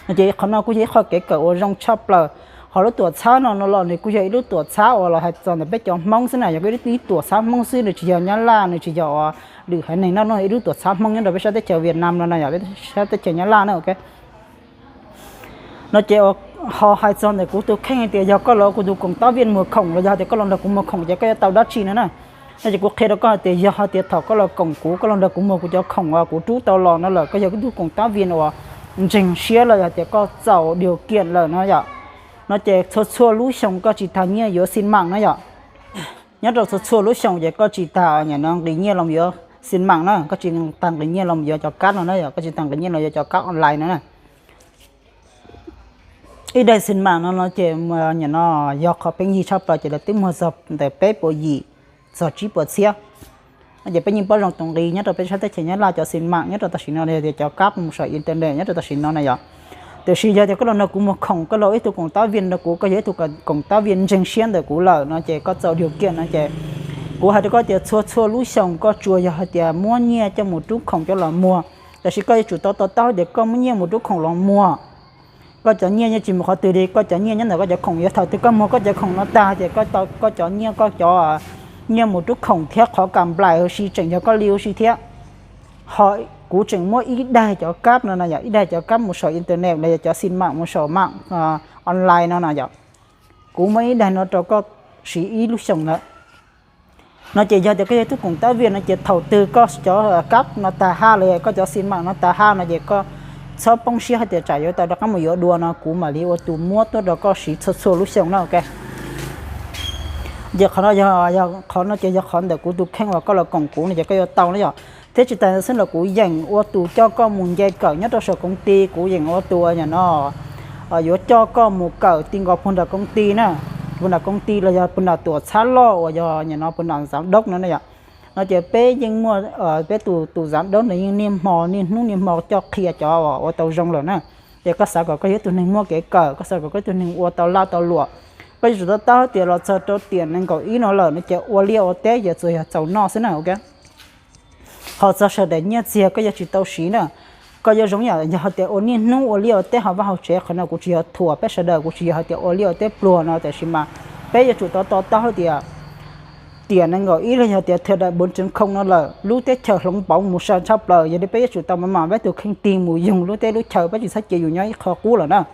No ces qhov no kuj yog ib qho kev kawm uas zoo tshaj plaws. Ho lub tuam txhab no no los nws kuj yog ib lub tuam txhab uas los hais txog ntawm peb cov Hmoob xwb na, yog ib lub tuam txhab Hmoob xwb, nws tsis yog Nyab Laj, nws tsis yog lwm haiv neeg no, no ib lub tuam txhab Hmoob nyob rau peb sab teb chaws Việt Nam no na, yog peb sab teb chaws Nyab Laj na, ok. No ces ho hais txog ntawm kuv tus kheej hais tias yog koj los ua kuv tus cộng tác viên muag khoom los yog hais tias koj los nrog kuv muag khoom ces koj yuav tau dab tsi no na. No ces kuv qhia rau koj hais tias yog hais tias thaum koj los koom kuv, koj los nrog kuv muag kuv cov khoom uas kuv rub tau los no lawm, koj yog kuv tus cộng tác viên uas ntseeg siab los yog tias koj txaus điều kiện lawm no yom, no ces txhua txhua lub xyoo koj tsis tag nyiaj yuav xi măng na yom. Nyob rau txhua txhua lub xyoo ces koj tsis tag nim no nqis nyiaj los yuav xi măng na, koj tsis tag nqis nyiaj los yuav cov kab no na yom, koj tsis tag nqis nyiaj los yuav cov kab online no na. Ib daim xi măng no no ces nim no yog qhov peev yig tshaj plaws ces lawv twb muag txog ntawm peb puas yim txog tsib puas txhiab. Ces peb yeej paub zoo tus nqi nyob rau peb sab teb chaws Nyab Laj cov xi măng nyob rau tam sim no los yog tias cov kab mus saum internet nyob rau tam sim no na yom. Tiam sis yog tias koj los nrog kuv muag khoom, koj los ib tug cộng tác viên rau kuv, koj yog ib tug cộng tác viên ntseeg siab ntawm kuv lawm no ces koj txaus điều kiện no ces kuv hais rau koj tias txhua txhua lub xyoo koj tsuas yog hais tias muab nyiaj coj mus rub khoom coj los muag, tab sis koj yuav tsum to taub hais tias koj muab nyiaj mus rub khoom los muag, koj cov nyiaj yeej tsis mus qhov twg li, koj cov nyiaj nyob ntawm koj cov khoom, yog thaum twg koj muag koj cov khoom no tag ces koj cov nyiaj, koj cov nyiaj mus rub khoom thiab qhov kam nplaim huv si tseem yog koj li huv si thiab. Ho kuv tseem muab ib daig cov kab no na yom, ib daig cov kab mus saum internet los yog cov xi măng mus saum mạng online no na yom, kuv muab ib daig no rau koj siv ib lub xyoos lawm. No ces yog tias koj yog tug cộng tác viên no ces thaum twg koj cov kab no tag haj los yog koj cov xi măng no tag haj no ces koj txhob poob siab hais tias tsam yuav tau rov qab mus yuav dua no, kuv mam li ua tus muab tuaj rau koj siv txhua txhua lub xyoo na, ok. Ces qhov no yog, qhov no ces yog qhov ntawm kuv tus kheej uas koj los koom kuv no ces koj yuav tau na yom. Thiab tsis tas xwb los kuv yeem ua tus coj koj mus nce kawm nyob rau saum công ty, kuv yeem ua tus nim no yuav coj koj mus kawm ti nkaus puag nram koob ti na, puag nram koob ti los yog puag nram tuam txhab loj uas yog nim no puag nram xav doob no na yom. No ces peb yeej muaj, peb tus tus xav doob ntawd yeej niaj hmo niaj hnub niaj hmo coj qhia cov ua tau zoo lawm na. Ces koj xav kom koj yog ib tug neeg muaj kev kawm, koj xav kom koj ib tug neeg ua tau laj tau luam, koj yuav tsum to taub hais tias los txog rau tiam nees nkaum ib no lawm no ces ua liaj ua teb ces tsuas yog txaus noj xwb na. Ho txog sawv daws nyiaj txiag koj yuav tsis tau siv na. Koj yuav zoo yam yog hais tias ua niaj hnub ua liaj ua teb hauv vaj hauv tsev, qhov no kuv tsis yog thuam peb sawv daws, kuv tsis yog hais tias ua liaj ua teb pluag no, tiam sis mas peb yuav tsum to to taub hais tias tiam nees nkaum ib los yog tias thời đại bốn chấm không no lawm, lub teb chaws hloov pauv mus sa tshaj plaws, yog li peb yuav tsum tau mam mam peb tus kheej tig mus yoog lub teb lub chaw, peb tsis txhob cia yus nyob ib qho qub lawm na.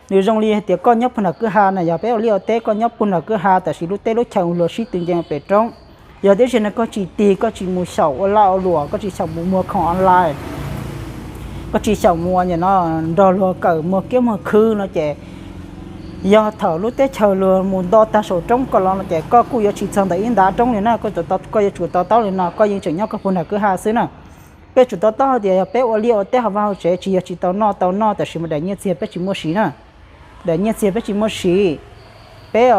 Nws zoo li hais tias koj nyob puag nram kwj ha na, yog peb ua liaj ua teb koj nyob puag nram kwj ha tab sis lub teb lub chaw luag sib tw nce pem roob, yog tiam sis no koj tsis tig, koj tsis mus xyaum ua laj ua luam, koj tsis xyaum mus muag khoom online, koj tsis xyaum mus ua nim no nrog luag kawm muag kiab muag khw no ces yog thaum lub teb chaws luag mus nto tag saum roob koj los no ces koj kuj yuav tsis txog ntawm ib ntav roob li na. Koj yuav tsum to taub li no, koj yeej tseem nyob koj puag nram kwj ha xwb na. Peb tsum to taub hais tias yog peb ua liaj ua teb hauv vaj hauv tsev tsis yog tsis tau noj, tau noj tab sis mas daim nyiaj txiag peb tsis muaj siv na. Daim nyiaj txiag peb tsis muaj siv, peb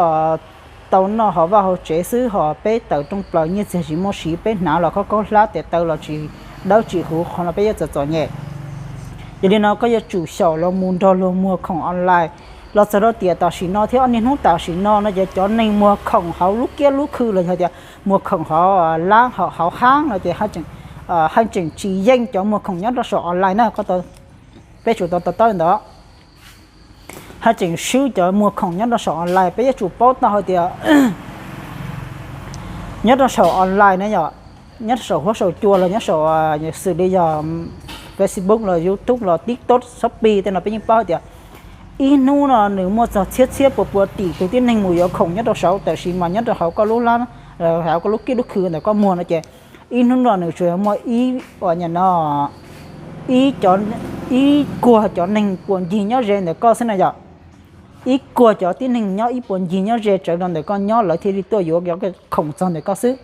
tau noj hauv vaj hauv tsev xwb, ho peb tawm rooj plaws nyiaj txiag tsis muaj siv, peb hnav los khaub khaub hlab, tes taw los tsis dawb tsis huv, qhov no peb yuav txom txom nyem. Yog li no koj yuav tsum xyaum los mus nrog luag muag khoom online. Los txog rau tiam tam sim no thiab ob niaj hnub tam sim no no ces cov neeg muag khoom hauv lub kiab lub khw los yog tias muag khoom hauv lab hauv hab no ces haj tseem tsis yeej cov muag khoom nyob rau saum online na. Peb tsum to to taub li ntawd, haj tseem swb cov muag khoom nyob rau saum online. Peb yuav tsum paub tau hais tias nyob rau saum online na yom, nyob rau saum huab saum cua los nyob saum xws li yog Facebook los YouTube los TikTok, Shopee tej no peb yeej paub hais tias ib hnub no nws muaj txog txhiab txhiab pua pua tim tus tib neeg mus yuav khoom nyob rau saud, tab sis mas nyob rau hauv koj lub lab, hauv koj lub kiab lub khw ntawm koj muag no ces ib hnub no nws tsuas yog muaj ib ua nim no ib kuag cov neeg puas ncig nyob ze ntawm koj xwb na yom. Ib kuag cov tib neeg nyob ib puas ncig nyob ze tsawv rau ntawm koj nyob lawv thiaj li tuaj yuav khoom txog ntawm koj xwb.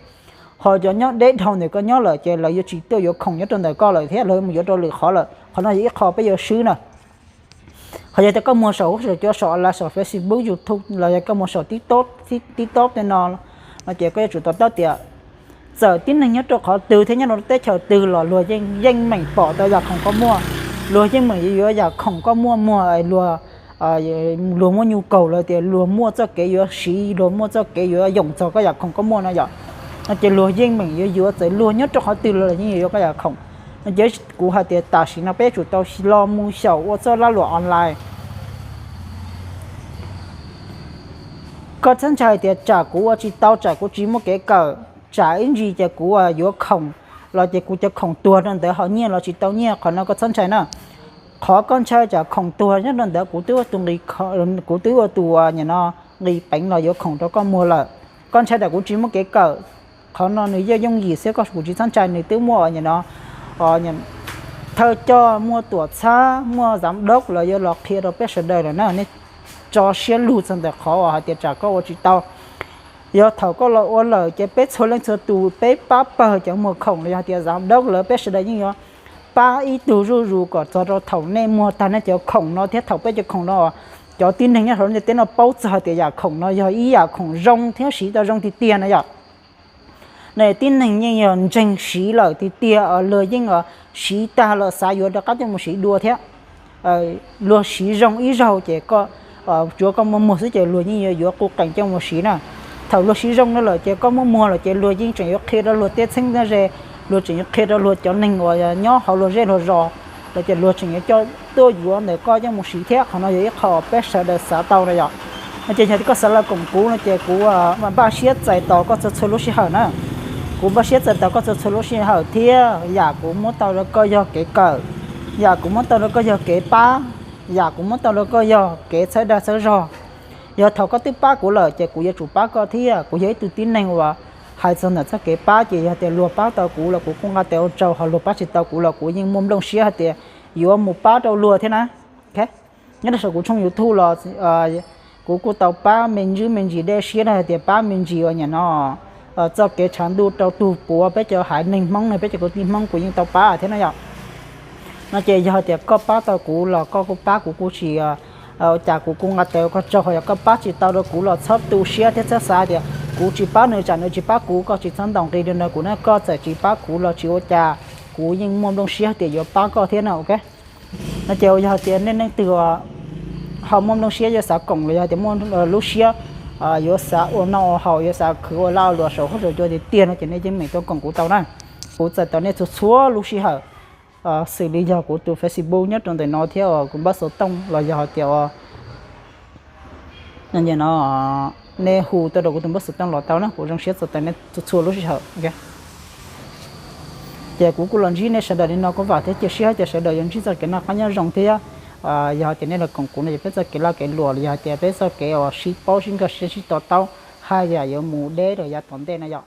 Ho cov nyob deb dhau ntawm koj nyob lawm ces lawv yuav tsis tuaj yuav khoom nyob rau ntawm koj lawm thiab lawv mus yuav rau lwm qhov lawm. Qhov no yog ib qho peb yuav swb na. Ho yog tias koj muag saum huab saum cua saum online saum Facebook, YouTube los yog koj muag saum TikTok tej no, no ces koj yuav tsum to taub tias txawm tib neeg nyob rau qhov twg thiab nyob rau teb chaws twg los luag yeej meem pom tau yam khoom koj muaj, luag yeej meem yuav yuav yam khoom koj muaj muag, luag luag muaj nyu kaug lawm tias luag muaj txoj kev yuav siv, luag muaj txoj kev yuav yoom txog koj yam khoom koj muaj no yom. No ces luag yeej meem yuav yuav, txawm luag nyob rau qhov twg los luag yeej yuav yuav koj yam khoom. No ces kuv hais tias tam sim no peb yuav tsum tau los mus xyaum ua txoj laj luam online. Koj txhob ntshai tias tsam kuv ua tsis tau, tsam kuv tsis muaj kev kawm, tsam ib ntsis ces kuv yuav khoom los ces kuv cov khoom tuag rau ntawd ho nyiaj los tsis tau nyiaj, qhov no koj txhob ntshai na. Qhov koj ntshai tsam khoom tuag nyob rau ntawd kuv twb ua tus nqi, kuv twb ua tus nim no nqi peev los yuav khoom rau koj muag lawm. Koj ntshai tsam kuv tsis muaj kev kawm, qhov no nws yeej yooj yim xwb, koj kuv tsis txhob ntshai, nws twb muaj nim no thawj coj, muaj tuam txhab, muaj giám đốc los yuav los qhia rau peb sawv daws lawm na. Nej tso siab lug txog ntawm qhov uas hais tias tsam koj ua tsis tau. Yog thaum koj los ua lawm ces peb txhua leej txhua tus peb pab pawg cov muag khoom los yog tias giám đốc lawv peb sawv daws yeej yuav pab ib tug zuj zus kom txog rau thaum nej muag tag nej cov khoom no thiab thaum peb cov khoom no cov tib neeg nyob hauv ntiaj teb no paub txog hais tias yam khoom no yog ib yam khoom zoo thiab siv tau zoo tiag tiag na yom. Nej tib neeg yeej yog ntseeg siv lawm tiag tiag, luag yeej siv tag lawm xav yuav rov qab coj mus siv dua thiab. Luag siv zoo ib zaug ces koj, tsuav koj muab muag xwb ces luag yeej yuav yuav qus qees coj mus siv na. Thaum luag siv zoo no lawm ces koj muab muag lawm ces luag yeej tseem yuav qhia rau luag tej txheeb tej ze, luag tseem yuav qhia rau luag cov neeg uas nyob hauv luag zej luag zos, los ces luag tseem yuav coj tuaj yuav ntawm koj coj mus siv thiab. Qhov no yog ib qho peb sawv daws xav tau na yom. No ces yog koj xav los koom kuv no ces kuv npaj siab txais tos koj txhua txhua lub sij hawm na. Kuv npaj siab txais tos koj txhua txhua lub sij hawm thiab yam kuv muab tau rau koj yog kev kawm, yam kuv muab tau rau koj yog kev pab, yam kuv muab tau rau koj yog kev txhawb dag txhawb zog. Yog thaum koj twb pab kuv lawm ces kuv yuav tsum pab koj thiab. Kuv yog ib tug tib neeg uas hais txog ntawm txoj kev pab ces yog tias luag pab tau kuv los kuv kuj nqa tes ua tsaug, ho luag pab tsis tau kuv los kuv yeej muaj nplooj siab hais tias yuav mus pab rau luag thiab na. Nyob rau saum kuv tshooj YouTube los kuv kuj tau pab me ntsis me ntsis dej siab na, hais tias pab me ntsis uas nim no txoj kev tshav ntuj rau tug puav peb cov haiv neeg Hmoob ne, peb cov kwv tij Hmoob kuv yeej tau pab thiab na yom. No ces yog tias koj pab tau kuv los koj kuj pab kuv, kuv tsis Ua cas kuv kuj nqa tes ua koj tsaug, ho yog koj pab tsis tau rau kuv los txhob tu siab thiab txhob xav tias kuv tsis pab nws tsam nws tsis pab kuv, koj tsis txhob ntaus nqi rau nws. Kuv na, koj txawm tsis pab kuv los tsis ua cas, kuv yeej muaj nplooj siab tias yuav pab koj thiab no, ok. No ces yog tias nej leej twg ho muaj nplooj siab yuav xav koom los yog tias muaj lub siab yuav xav ua noj ua haus, yuav xav khwv ua laj ua luam saum huab saum cua tiag tiag no ces nej yeej meem tuaj koom kuv tau na. Kuv txais tos nej txhua txhua lub sij hawm, xws li yog kuv tus Facebook nyob rau ntawm no thiab uas kuv npawb xov tooj los yog hais tias no, nej hu tuaj rau kuv tus npawb xov tooj los tau na, kuv zoo siab txais tos nej txhua txhua lub sij hawm. Ces kuv kuj los ntsib nej sawv daws li no kuj vam thiab cia siab hais tias sawv daws yuav ntsib txoj kev noj qab nyob zoo thiab. Yog hais tias nej los koom kuv no ces peb txoj kev laj kev luam los yog hais tias peb txoj kev uas sib paub sib nkag siab sib to taub haj yam yuav mus deb rau yav tom ntej no yom.